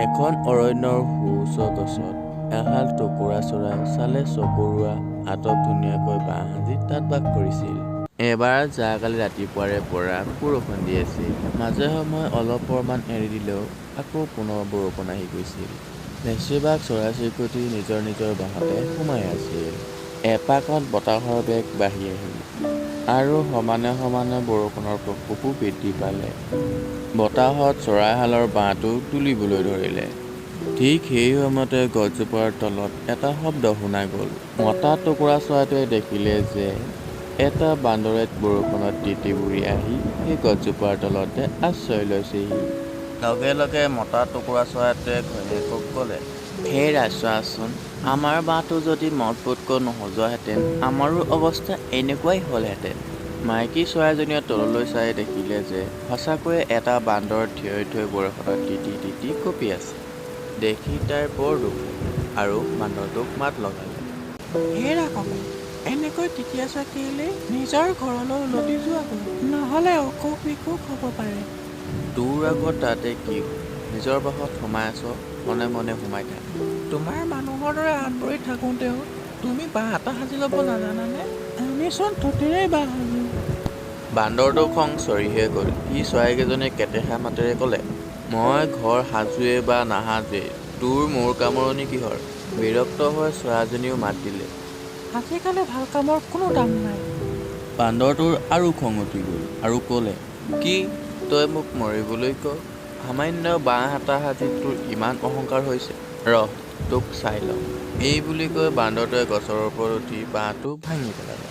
এখন অৰণ্যৰ সুউচ্চ গছত এহাল টোকোৰা চৰাই চালে চকুৰোৱা আটক ধুনীয়াকৈ বাহ সাজি তাত বাস কৰিছিল। এবাৰ যোৱাকালি ৰাতিপুৱাৰে পৰা বৰষুণ দি আছিল। মাজে সময়ে অলপৰমান এৰি দিলেও আকৌ পুনৰ বৰষুণ আহি গৈছিল। বেছিভাগ চৰাই চিৰিকটি নিজৰ নিজৰ বাহতে সোমাই আছিল। এপাকত বতাহৰ বেগ বাঢ়ি আহিল আৰু সমানে সমানে বৰষুণৰ প্ৰকোপো বৃদ্ধি পালে। বতাহত চৰাইহালৰ বাহটো দুলিবলৈ ধৰিলে। ঠিক সেই সময়তে গছজোপাৰ তলত এটা শব্দ শুনা গ'ল। মতা টোকোৰা চৰাইটোৱে দেখিলে যে এটা বান্দৰে বৰষুণত তিতি বুৰি আহি সেই গছজোপাৰ তলতে আশ্ৰয় লৈছেহি। লগে লগে মতা টোকোৰা চৰাইটোৱে ঘৈণীয়েকক ক'লে, "হেৰা চোৱাচোন, আমাৰ বাহটো যদি মজবুতকৈ নসজোৱাহেঁতেন আমাৰো অৱস্থা এনেকুৱাই হ'লহেঁতেন।" মাইকী চৰাইজনীয়ে তললৈ চাই দেখিলে যে সঁচাকৈয়ে এটা বান্দৰ থিয় থিয় বৰষুণত তিতি তিতি কঁপি আছে। দেখি তাইৰ বৰ দুখ লাগিল আৰু বান্দৰটোক মাত লগালে, "হেৰা ককাই, এনেকৈ তিতি আছা কেলেই? নিজৰ ঘৰলৈ উলটি যোৱাগৈ, নহ'লে অসুখ বিসুখ হ'ব পাৰে।" "তোৰ আকৌ তাতে কি হ'ল? নিজৰ বাহত সোমাই আছ, মনে মনে সোমাই থাক।" "তোমাৰ মানুহৰ দৰে হাত ভৰি থাকোঁতেও তুমি বাহ এটা সাজি ল'ব নাজানানে? আমিচোন ঠোঁটেৰেই বাহ সাজোঁ।" বান্দৰটোৰ খং চৰিহে গ'ল। সি চৰাইকেইজনীক কেটেহা মাতেৰে ক'লে, "মই ঘৰ সাজোঁৱেই বা নাসাজোঁৱেই, তোৰ মূৰ কামোৰণি কিহৰ?" বিৰক্ত হৈ চৰাইজনীয়েও মাত দিলে, "আজিকালি ভাল কামৰ কোনো দাম নাই।" বান্দৰটোৰ আৰু খং উঠি গ'ল আৰু ক'লে, "কি, তই মোক মৰিবলৈ কৱ? সামান্য বাহ এটা সাজি তোৰ ইমান অহংকাৰ হৈছে? ৰহ, তোক চাই লওঁ।" এই বুলি কৈ বান্দৰটোৱে গছৰ ওপৰত উঠি বাহটো ভাঙি পেলালে।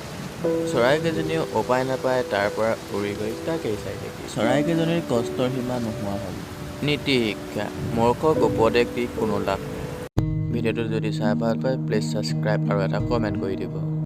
চৰাইকেইজনীয়েও উপায় নাপাই তাৰ পৰা উৰি গৈ তাকেই চাই থাকিল। চৰাইকেইজনীৰ কষ্টৰ সীমা নোহোৱা হ'ল। নীতি শিক্ষা: মূৰ্খক উপদেশ দি কোনো লাভ নাই। ভিডিঅ'টো যদি চাই ভাল পায়, প্লিজ ছাবস্ক্ৰাইব আৰু এটা কমেণ্ট কৰি দিব।